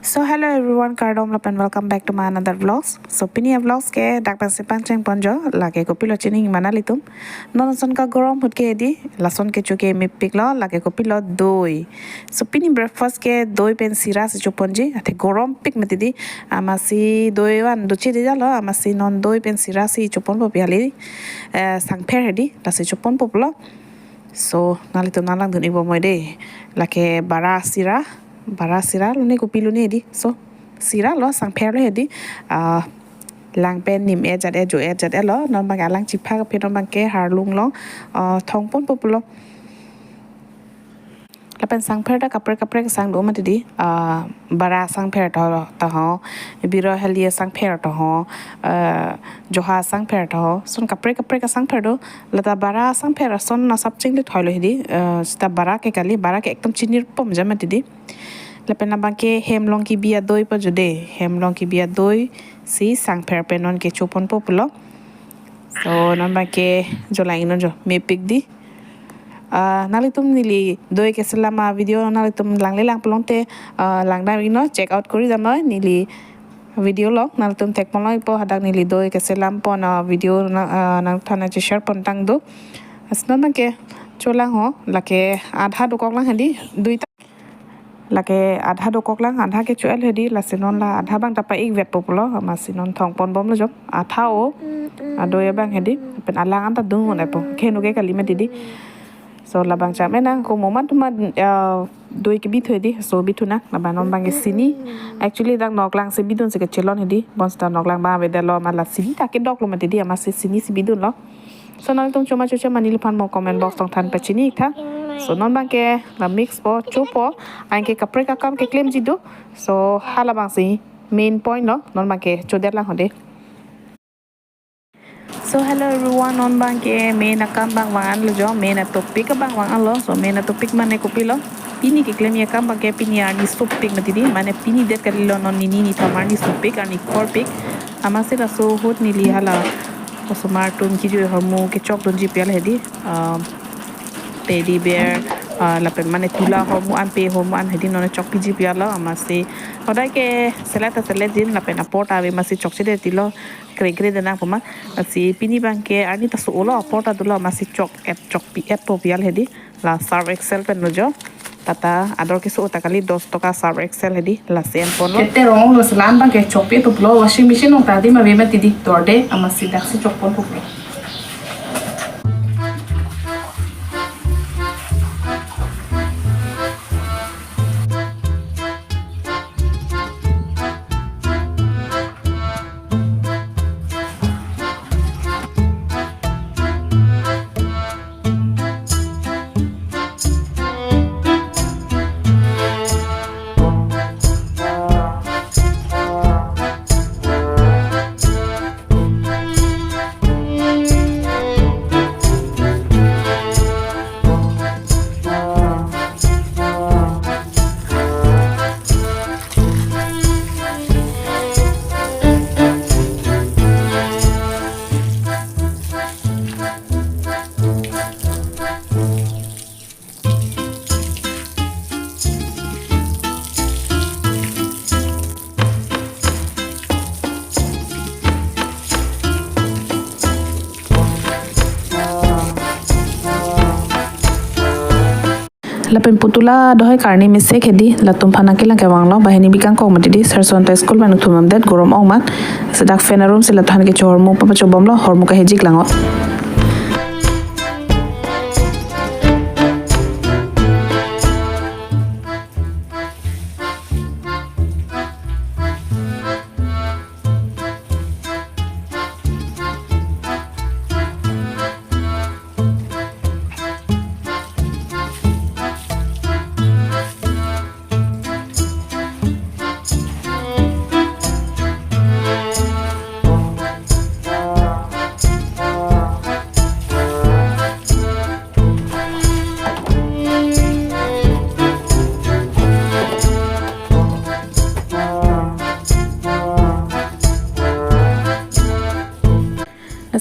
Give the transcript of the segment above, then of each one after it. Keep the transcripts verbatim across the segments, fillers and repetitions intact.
So hello everyone, kardom lapen welcome back to my another vlogs. So pini a vlogs ke dak pensi pangcheng ponjo, lake kopilo chini ma nanglitum. Non ason kagorom ahut ke hedi, lason kecho ke mepiklo, lake kopilo doi. So pini breakfast ke doi pen sira si choponji, athe gorompik mati di, amatsi doi van dochedetlo, amatsi non doi pen sira si choponpo pi kali, eh, sangpher hedi, lasi choponpo pulo. So nanglitum nang langdun-ikbom noi de, lake bara sira, bara sira lone kopilo ne hedi. So sira lo, sangpher lo hedi. Ah, lang pen nim-et jat-et jo-et jat-etlo. Non abang alang chipha kaphe non abang ke harlung along, ah, thongponpo pulo. Lapen sangpher ta kaprek kaprek sang do mati di. Ah, bara sangpher to, to ho, biro heli sangpher to ho, ah, joha sangpher to ho. Son kaprek kaprek sangpher do. Lata bara sangpher ason asap chinglit hoilo hedi. Ah, seta bara ke kali, bara ke ekdom chinirpom jam mati di. Lapen abang ke hem along kebi adoi pa jo de, hem along kebi adoi si sangpher pen non kechoponpo pulo. So non abang ke jo lang-iknon jo, mepik di. Ah, nanglitum neli doi keselam a video nanglitum langle lang pulote, ah, langdam-iknon, check out kori dam noi neli video along. Nanglitum thekponlongpo hadak neli doi keselam pon a video na, ah, nangthan a share pontang do. Lasi non abang ke cholang ho, lake adha dokok lang hedi, dui ta. Lake adha dokok lang, adha ke cho-et hedi, lasi non la adha abang ta pa-ikvetpo pulo, amatsi non thongponbomlo jo. Adha o, adoi abang hedi, pen alang anta dungun-etpo, keheno ke kali mati di. So labang cham-e nang, komat ma atum ma, ah, doi kebi thu hedi, so bi thu nang, labang non abang ke sini. Actually dak noklang si bidun si kachelon hedi, bonseta noklang abang avedetlo, ma la sini ta kedoklo mati di, amatsi sini si bidunlo. So nanglitum choma chochema neliphan mo comment box along than pachini-ik tha. So non abang ke la mix po, chopo, anke kaprek akam keklemji do. So halabang si main point lo, non abang ke chodet lang ho de. So hello everyone, non abang ke main akam abang vang-anlo jo, main a topic abang vang-anlo. So main a topic mane kopilo, pini keklemji akam abang ke pini arni sopik mati di, mane pini det kalilo, non nini nithom arni sopik, arni phorpik. Amatsi laso ahut neli hala osomar atum kejui ahormu kechokdunji pi kali hedi. Ah, teddy bear, ah, lapen mane tula ahormu an, pe ahormu an hedi non chokpiji pi kali, amatsi hodai ke selet ta seletji lapen apor ta ave amatsi chokchedetlo, krekre de nangpo ma. Lasi pini abang ke arni ta so-olo, apor ta dolo, amatsi chok-et, chokpi-etpo pi kali hedi. La Surf Excel pen lo jo. Tata ador keso ta kali, dos toka Surf Excel hedi, lasi enponlo. Kete rong lo, selam abang ke chokpi-etpo pulo, washing machine along ta adim ave mati di, dorde, amatsi daksi chokponpo pulo. Lapen putula dohoi karni mesek hedi, latum aphan nangkelang kevanglo, banghini bikangkong mati di, sarson ta school pen nangthum damdet, gorom ong mat, sedak fan arum si latum aphan kecho ahormu papachobomlo, ahormu kahejik lang o.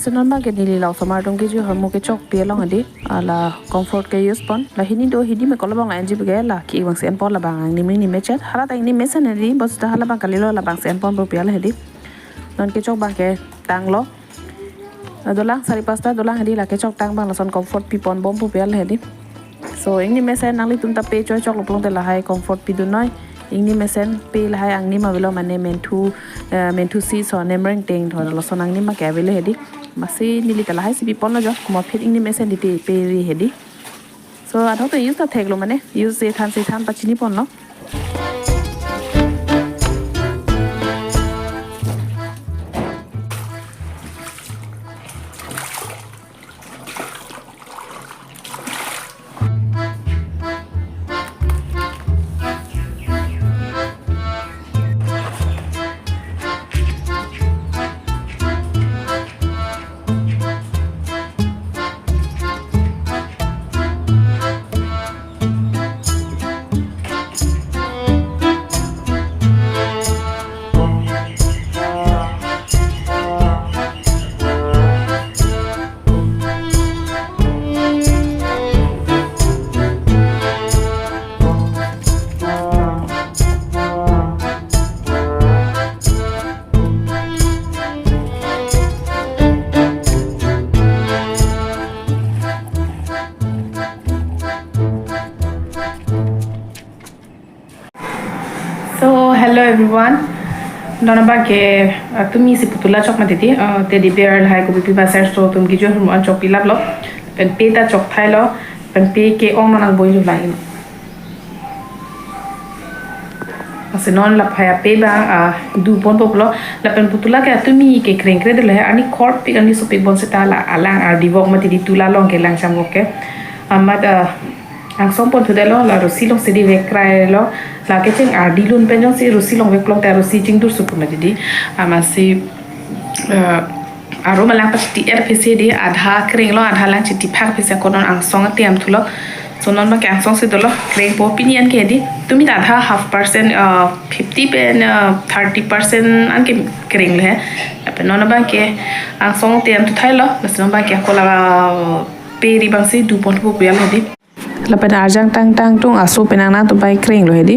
Non abangke neli la osomar atum keju ahormu kechokpi along hedi, ah, la Comfort ke use pon. La hini do, hini me kolabang la enji bege la ki bangsi enpon, labang angnim ingnim mechet. Hala ta ingnim mesen hedi, bos ta halabang kalilo, labangsi enponpo pu hedi. Non kechok abangke tanglo. Ah, dolang sari pasta dolang hedi, la kechok tang abang lason Comfort piponbompo pu hedi. So, ingnim mesen nanglitum ta pe choi choklo pulote lahai Comfort pidunnoi. Ingnim mesen pe lahai angnim avelo, mane menthu, eh, menthu si so nemreng teng tho lason angnim ma ke avelo hedi. Amatsi neli ta lahai si piponlo jo, komat phit ingnim mesen titi pe ri hedi. So, adhok ta use ta theklo, mane use se than se than pachiniponlo. So, hello everyone. Non abangke, uh, tumi si putula chok mati ti, uh, teddy bear lahai kopi pi ba ser so atum keju ahormu an chokpi laplo. Pen pe ta chok thailo, pen pe ke-ong non angbong ju lahai. Amatsi non la phaya pe abang, ah, duponpo pulo. Lapen putula ke atumi ke krengkre dolo he, ani khorpik ani sopik bonseta la alang ardi vok mati di, tula along kelang cham vok ke. Amat, ah, angsong ponthu detlo, la rosi alongsi di vek krailo. La kecheng ardi lun pen jongsi rosi along vek pulote rosi chingdur supu mati di. Amatsi, ah, arum alang pachiti er phisi di, adha krenglo, adha lang chiti phak phisi ako non angsong atiam thulo. So non abangke angsong si dolo, krengpo pini an ke di. Tumi ta adha half percent, uh, fifty pen, uh, thirty percent an ke krenglo he. Lapen non abangke angsong atiam thu thailo, laso non abangke ako la, uh, pe ri abangsi duponpo pu hedi. Lapen arjang tang tang tung aso penang nangtum pai krenglo hedi.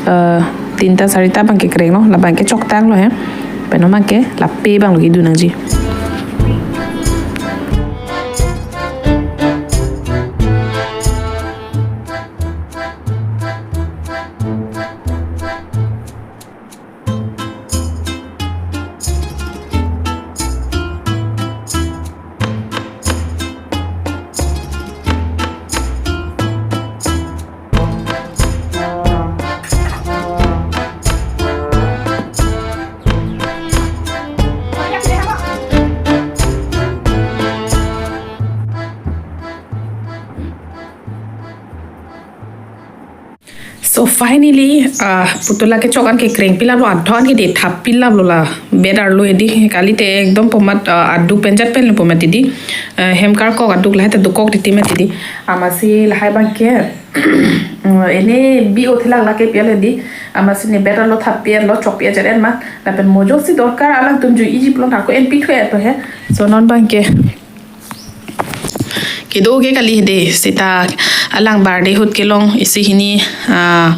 Eh, tinta sarita abangke krenglo, labangke chok tanglo he. Pen non abangke la pe abanglo kedu nangji. So finally, ah, putula kechok an ke krengpi laplo, adhon ke de thappi laplo la bed arlo hedi, kalite ekdom pomat, ah, aduk pen jat pen pomat hedi, ah, hem karkok aduk lahai ta dokok titi mati di. Amatsi lahai abangke, mm, ene bi o thilak lake pi hedi, amatsi ne bed arlo thappi arlo chokpi ajat en ma, lapen mo jongsi dorkar alangtum juiji pulote ako enpi thue to he. So non abangke kedo ke kali hedi, seta alang birthday ahut kelong isi hini, ah,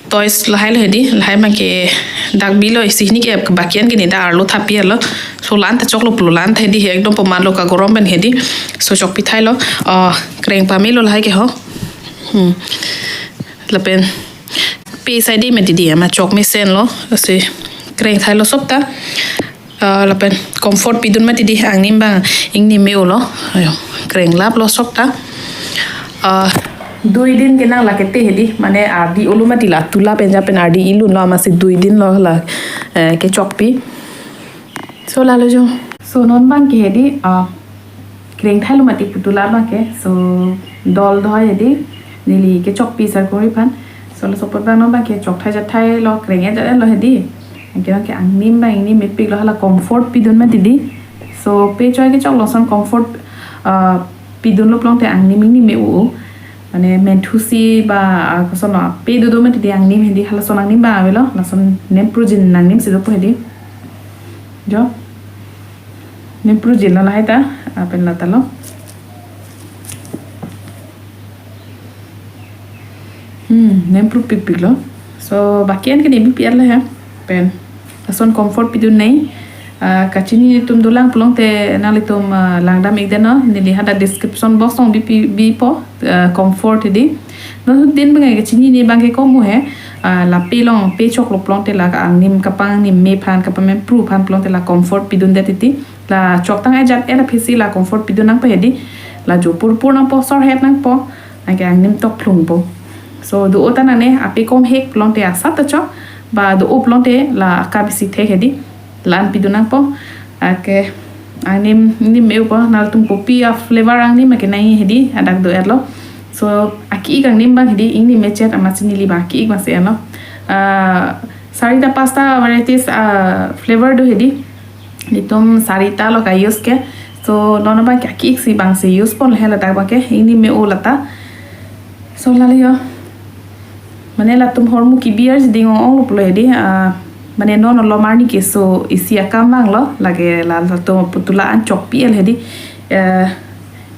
toys lahai lo hedi, lahai abangke dak bilo, isi hini ke baki an ke ne dak arlo thappi arlo. So la-an ta choklo pulo, la-an ta hedi he ekdom pomatlo kagorom pen hedi. So chokpi thailo, ah, kreng pamelo lahai ke ho. Hmm. Lapen pe sai de mati di, amat chok mesenlo, lasi kreng thailo sopta. Ah, lapen comfort pidun mati di, angnim abang ingnim me-olo. Ayo, kreng laplo sopta. Ah, dui din kenang lake te hedi, mane ardi olo mati la, tula pen jat pen ardi ilunlo, amatsi dui din lo la, eh, kechokpi. So lalo jo. So non abangke hedi, ah, kreng thailo mati putula abangke. So dol doi hedi, neli kechokpi sar kori aphan. So laso apot abang non abangke chok thai jat thailo, kreng jat lo hedi. Anke abangke angnim abang ingnim mepiklo, hala comfort pidun mati di. So pe choi kechok lason comfort, ah, pidunlo pulote angnim ingnim me-o. Mane menthusi ba, ah, koson lo, pe dodo mati di angnim hedi, halason angnim abang avelo, lason nem protein angnim si dopo hedi. Jo. Nempru jin lo lahai ta, ah, pen lata lo. Hmm, nempru pikpik lo. So, baki an ke ne bipi arlo he. Pen. Lason comfort pidun nei. Ah, kachini netum dolang pulote nanglitum, ah, langdam-ik det non. Neli hadak description box along bipi bipo, ah, comfort hedi. Non din bang kachini ne bang ke komo he. Ah, la pe along pe choklo pulote la angnim kapangnim me aphan kapame pru aphan pulote la comfort pidun det titi. La choktang ajat era phisi la comfort pidun nangpo hedi. La jo purpur nangpo, sorhet nangpo. Anke angnim tok phlungpo. So do-o ta nangne ape kom hek pulote asat ta chok. Ba do-o pulote la aka bisi thek hedi. La-an pidun nangpo. Anke angnim, nim me-opo, nangtum kopi a-flavor angnim ake nai hedi, hadak do-etlo. So aki-ik angnim bang hedi, ingnim mechet amatsi neli bang aki-ik bang si-etlo. Ah, sarita pasta varieties, ah, flavor do hedi. Netum sarita lo ka-use ke. So non bang ke aki-ik si bang si use pon le ladak bang ke, ingnim me-o lata. So lale yo. Mane latum hormu kebi arji ding ong-ong lo pulo hedi. Ah, mane non malom arni keso isi akam vanglo, lake la latum putula an chokpi-et hedi. Eh,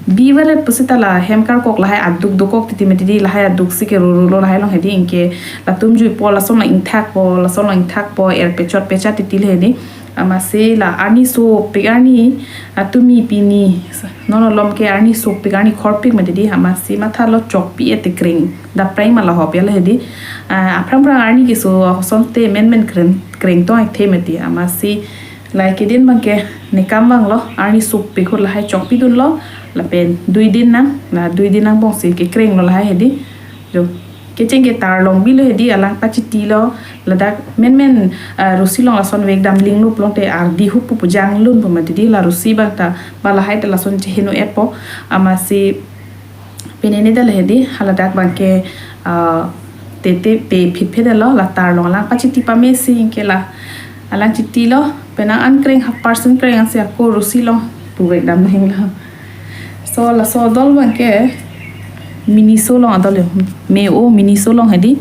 bi valet pusita la hem karkok lahai aduk dokok titi mati di, lahai aduk si ke ruru lo lahai along hedi, anke latum juipo, lason la ingthakpo, lason la ingthakpo, er pechot pechat titi le hedi. Amatsi la arni sopik arni, ah, tumi pini, non malom ke arni sopik arni khorpik mati di, amatsi mathalo chokpi-et te kreng. Daprai ma lahop ya le hedi. Ah, aphrang phrang arni keso asonte menmen kreng, kreng tong-ik the mati. Amatsi la kedin bang ke nekam vanglo, arni sopik ahut lahai chokpidunlo, lapen dui din nang, la dui din angbong si kekreng lo lahai hedi. Jo. Kecheng ke tarlong bilo hedi, alang pachiti lo, ladak menmen, ah, rosi along lason vek dam ling lo pulote ardi hupu pu janglun pu mati di, la rosi bang ta, ba lahai ta lason cheheno-etpo, amatsi penene dal hedi, haladak bang ke, ah, tete pe phit phe dalo, la tarlong alang pachiti pame si anke la, alang chiti lo, penang an kreng half percent kreng ansi ako rosi along pu vek dam ling lo. So laso adol bang ke Miniso along adol yo. Me-o Miniso along hedi.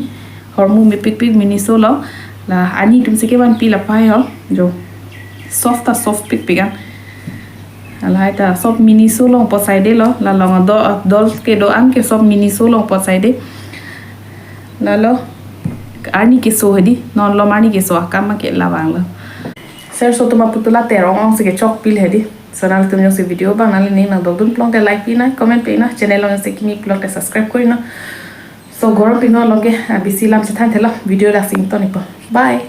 Hormu mepikpik Miniso along. La ani atum si kevanpi lapai ho. Jo. Soft ta soft pikpik an. Lahai ta sob Miniso along apot saide lo. La along adol, adol kedo-an ke sob Miniso along apot saide. Lalo arni keso hedi. Non malom arni keso akam ke la vanglo. Sir so tuma putula terong ong si kechokpi le hedi. So nangtum jongsi video bang nanglining nangdokdun pulote like pi nang, comment pi nang, channel along si kimi pulote subscribe kori nang. So gorom pino along ke, ah, bisi lam chethan thelo, video dak si ington-ikpo. Bye.